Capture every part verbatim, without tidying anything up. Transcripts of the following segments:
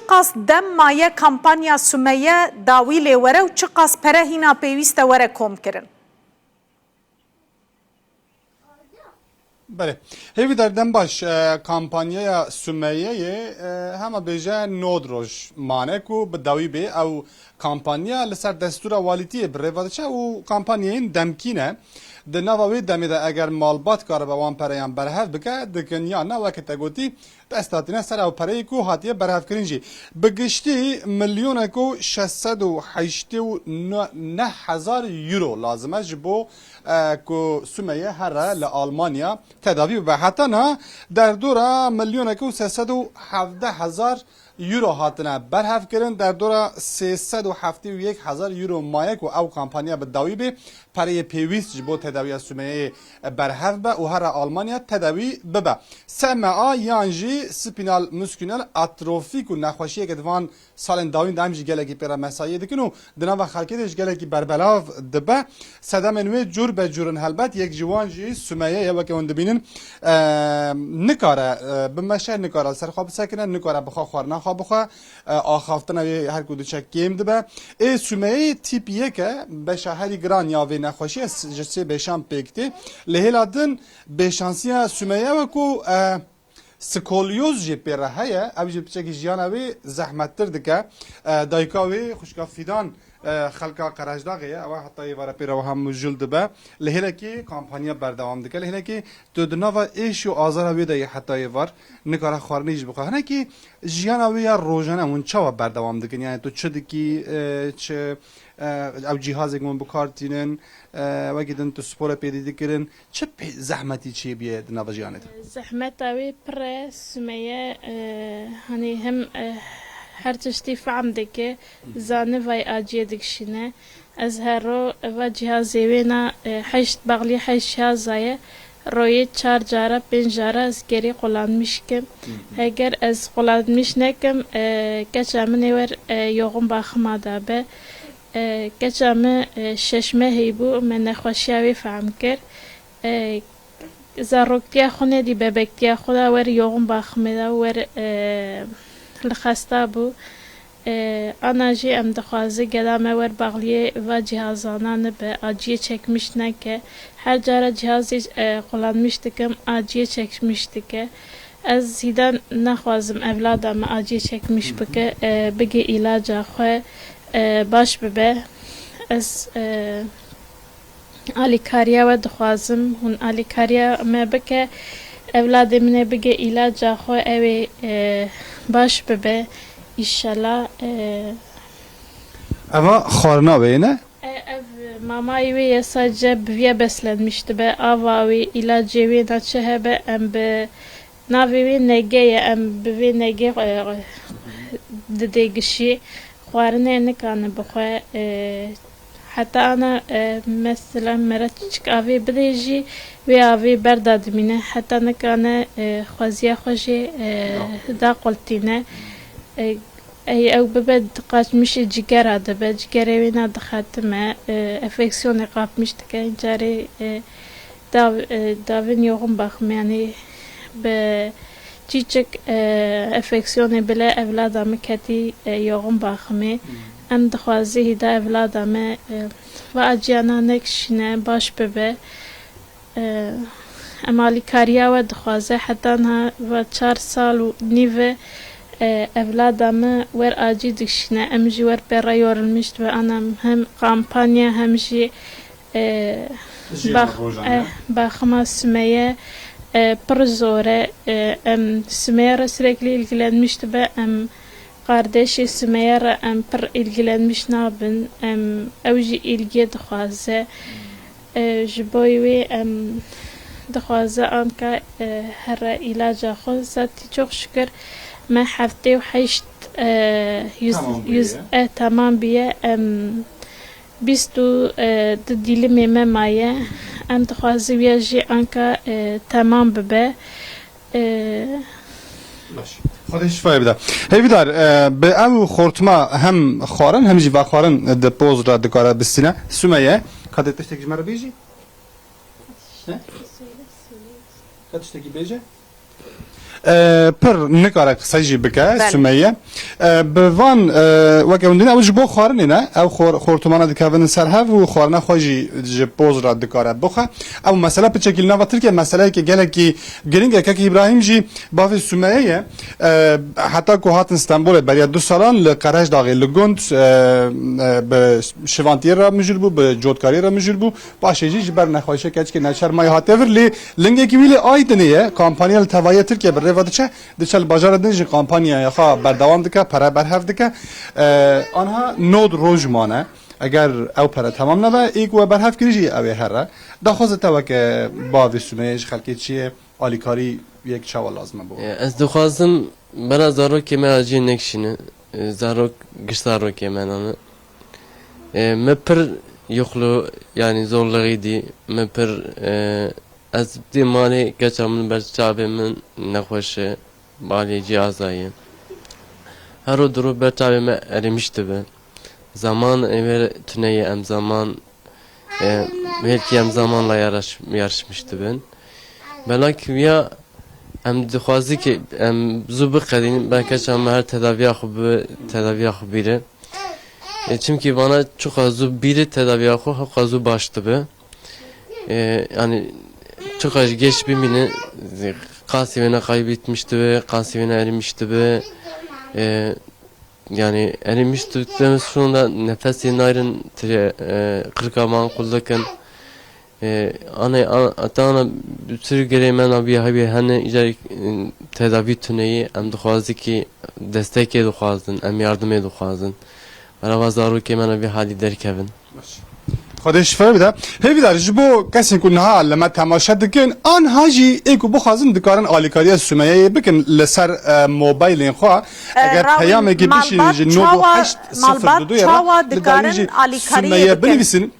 Çiqas dem maye kampanya Sumeye dawî lê were û çiqas pere hîna pêwîst e were komkirin? Belê. Hêvîdar, dem baş, e, kampanyaya Sumeyeyê, e, hema bêje nod roj mane ku bi dawî bê. Ew kampanya li ser destûra walîtiyê bi rê ve diçe û kampanyayên demkî ne. Di nava wê demê de eger malbat karibe wan pereyan berhev bike, dikin, ya na, weke te gotî, dest datîne ser ew pereyê ku hatiye berhevkirin jî. Bi giştî milyonek û şeş sed û heştê û neh hezar euro lazim e ji bo, e, ku Sumeye here li Almanya tedavî bibe. Heta niha derdora milyonek û sê sed û hevdeh hezar euro hatine berhevkirin, derdora sê sed û heftê û yek hezar euro maye ku ew kampanya bi dawî bê. Pereyê pêwîst ji bo tedawiya Sumeyeyê berhev be û here Almanya tedawî bibe. S M A yan jî Spinal Muscular Atrophy ku nexweşiyeke di van salên dawîn de em jî gelekî pê re mesayiyê dikin û di nava xelkê de jî gelekî berbelav dibe. Sedemên wê cûr be cûr in helbet, yek ji wan jî Sumeye ye, weke hûn dibînin, e, nikare, e, bimeşe, nikare li ser xwe bisekine, nikare bi xwe xwarina xwe bixwe, e, axaftina wê her ku diçe kêm dibe. Ê Sumeyeyê tîp yek e, beşa herî giran ya vê nexweşiyê s-, ji sê beşan pêk tê. Li hêla din bêşansiya Sumeye we ku, e, skolyoz jî pê re heye, ev jî piçekî jiyana wê zehmettir dike. E, dayika wê xwişka Fîdan, e, xelka Qerejdaxê ye, ewa heta êvara pê re wiha mijûl dibe. Li hêlekê kampanya berdewam dike. Li hêlekê tu di nava êş û azara wê de yê heta êvar, nikare xwarinê jî bixwe. Hinekî jiyana wê ya rojane hûn çawa berdewam dikin? Yani tu çi dikî, e, çi, e, ew cîhazê ku hûn bi kar tînin, e, wekî din tu spor e pêdî dikirin, çi pê zehmetî çêbûye di nava jiyanê de? Zehmeta wê pir e, Sumeye, e, hanî hem, e, her tiştî fehm dike, zanî vay aciyê dikişîne. Ez her ro va cîhazê wê na, e, heşt, baxlî heşt cîhaza ye. Royê çar cara, pênc cara ez gerî qulanmiş kim. Hı hı. Heger ez qulanmiş nekim, e, keça min ê wer, e, yoxin baxima da be. E, keça min, e, şeş mehî bû, me nexweşiya wê fehm kir. E, Zaroktiya xwe nedî, bebektiya xwe de wer yoxin baximê de wer, e, li xesta bû. E, ana jî em dixwaze geda me wer baxliyê va cîhazana nibe, aciyê çekmiş neke. Her cara cîhazê, e, qulanmiş dikim, aciyê çekmiş dike. Ez hîdan naxwazim evlada me aciyê çekmiş bike, e, bige îlaca xwe, e, baş bibe. Ez, e, Alîkariya we dixwazim, hûn alîkariya me bike, ewladê min ê bige îlaca xwe, ew ê, e, baş bibe, îşela, e. Eva xwarina wê ne? E, ev mamayê wê ye, sadece bi vî ye beslenmiş dibe, ava wê, îlacê wê na çi hebe, em bi Navê wê Nege ye, em bi vê Nege, e, didê gişî. Xwarinê nikane bixwe, e, heta ana, e, mesela mere çiçik avê bidê jî, wê avê berda dimîne. Heta nikane, e, xweziya xwe jê, e, daxultîne. E, ey ew bibe, qaçmişê cigera dibe, cigerê wê na dixetime, e, enfeksiyonê qapmiş dike, carê, e, Dav-, e, davên yoxin baximê, yanî bi çîçik, e, enfeksiyonê bile evlada min ketî, e, yoxin baximê. Hmm. Em dixwazî hîda evlada me, e, va aciyana nekişîne, baş bibe. E, em alîkariya we dixwaze, heta niha va çar sal û nîv e, e, evlada min wer acî dikişîne, em jî wer pê re yorulmiş dibe, ana em hem kampanya hem jî E, Jiyana bax-, rojane. E, baxima Sumeye, e, pir zor e. E, em Sumeye re sürekli ilgilenmiş dibe, em kardeşê Sumeye re em pir ilgilenmiş nabin. Em, ew jî ilgiyê dixwaze. E, ji bo wê em dixwaze anka, e, here îlaca xwe. Zatî çok şükür me heftê û heşt, e, yüz, Tamam bûye. Yüz, e, tamam bûye. Em, Bîst û, e, du dîlimê me maye. Em dixwazin wiya jî anka, e, temam bibe. E, Baş. Xwedê şifayê bide. Hêvîdar, e, bi ev xortma hem xwarin hem jî vexwarin di poz re dikare bistîne. Sumeye, ka dê tiştek ji me re bêjî? He? Ka tiştekî bêje? E, pir nikare qisey jî bike, Belê. Sumeyye. E, bi van, e, weke hûn dîne, ew ji bo xwarinê ne, ew xor-, xortumana dikevin ser hev û xwarina xwe jî ji poz re dikare bixwe. Ew mesele piçekî li nava Tirkiye, meseleyeke gelekî giring e. Kek Îbrahîm jî bavê Sumeyye ye. E, heta ku hatin Stenbolê beriya du salan li Qereşdaxê li gund, e, e, bi şivantiyê re mijûl bû, bi cotkariyê re mijûl bû. Paşê jî ji ber nexweşiyeke keçikê neçer mayî hate vir, lê lingekî wî lê Aydinê ye. Kampanya li tevayê Tirkiye bi rê ve diçe, diçe li bajarê din jî kampanyaya xwe berdewam dike, pere berhev dike. E, anha nod roj mane. Eger ew pere temam nebe, ê ku we berhev kirî jî ew ê here. Daxwaza te weke bavê Sumeyê ji xelkê çi ye? Alîkarî yek çawa lazim e bo we? E, ez dixwazim bera zarokê me aciyê nekişîne. E, zarok, giş zarokê me nane. E, me pir yoxlu, yanî zorluğî dî. Me pir, e, ez dê malê keça min ber çavê min nexweş e. Balê cî azaye. Her ro diro ber çavê me erimiş dibe. Zaman ê wê tune ye, em zaman, e, belkî em zamanla yaraş-, yarışmış dibin. Belakî wiya em dixwazi ki em zû biqedînin, belkî çawa me her tedaviya xwe bi, tedaviya xwe bîre. E, çimkî vana çiqa zû bîre tedaviya xwe, hewqa zû baş dibe. E, yani çiqa jî geç bimîne, qasî wêne kaybetmiş dibe, qasî wêne erimiş dibe. E, Yani, yani, mişt demê şonda nefesê nayrin tire, e, qirka van qul dikin. E, anê, a-, atana sir gerê me nabî hebî hene, îcar, e, tedavî tuneyî, em dixwazi ki destekê dixwazin, em yardimê dixwazin. Merhaba zarokê me nabî halî derkevin. Xwedê şife bide. Hêvîdar, ji bo kesên ku niha li me temaşe dikin, anha jî ê ku bixwazin dikarin alîkariya Sumeyeyê bikin li ser, e, mobaylên xwe. E, Eger rawî peyamekê bişînin malbat ji çawa, nod û heşt sifir du du yê re, çawa li dawî dikarin jî alîkariyê Sumeye bikin? Binivîsin.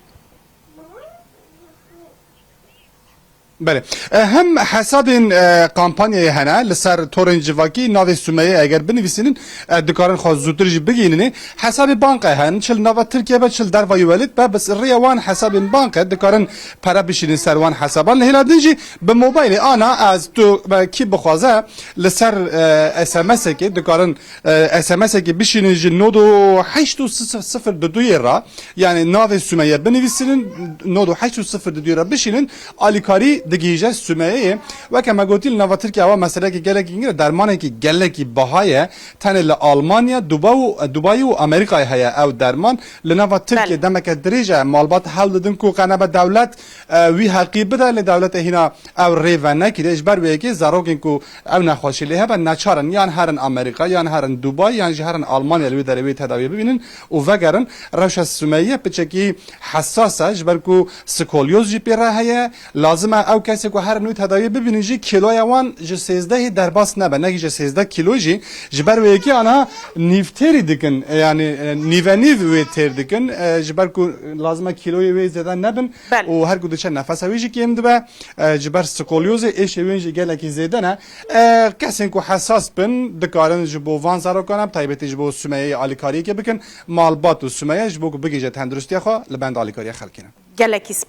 Belê. E, hem hesabên, e, kampanyayê hene li ser torên civakî, navê Sumeyê eger binivîsînin, e, dikarin xwe zûtir jî bigihînin. Hesabê banqê hene, çi li nava Tirkiye be, çi li dervayî welêt be, bi rêya wan hesabên banqê dikarin pere bişînin ser wan hesaban. Li hêla din jî bi mobaylê ana ez tu be kî bixwaze li ser, e, S M S-ekê dikarin, e, S M S-ekê bişînin ji nod û heşt û sifir du du yê re. Yani navê Sumeye binivîsînin, nod û heşt û sifir du du re bişînin, alîkarî digihîje Sumeyeyê. Weke me gotî, li nava Tirkiye ewa meseleyekî gelekî giring e, dermanekî gelekî biha ye. Tenê li Almanya, Duba û, Dubayî û Amerîkayê heye ew derman. Li nava Tirkiye Belê. Demeke dirêj e, malbat hewl didin ku qe nebe dewlet, e, wî heqî bide, lê dewletê hîna ew rê venekiriye. Ji ber wê yekê zarokên ku ew nexweşî lê hebe neçar in, yan herin Amerîka, yan herin Dubai, yan jî herin Almanya li wê derê wê tedawiyê bibînin û vegerin. Rewşa Sumeyye piçekî hesas e, ji ber ku skolyoz jî pê re heye. Lazim e ew kesê ku herin wê tedawiyê bibînin jî kîloya wan ji sêzdehê derbas nebe, ne ji sêzdeh kîlo jî. Ji ber wê yekê ana nîvtêrî dikin, yani, e, nîvenîv wê têr dikin, e, ji ber ku lazim e kîloyê wê zêde nebin Belê. Û her ku diçe nefesa wê jî kêm dibe. E, ji ber skolyozê êşê wê jî gelekî zêde ne. E, kesên ku hesas bin, dikarin ji bo van zarokan, bi taybetî ji bo Sumeyeyê alîkariyekê bikin. Malbat û Sumeye ji bo ku bigihîje tenduristiya xwe li benda alîkariya xelkê ne. Gelekî spas.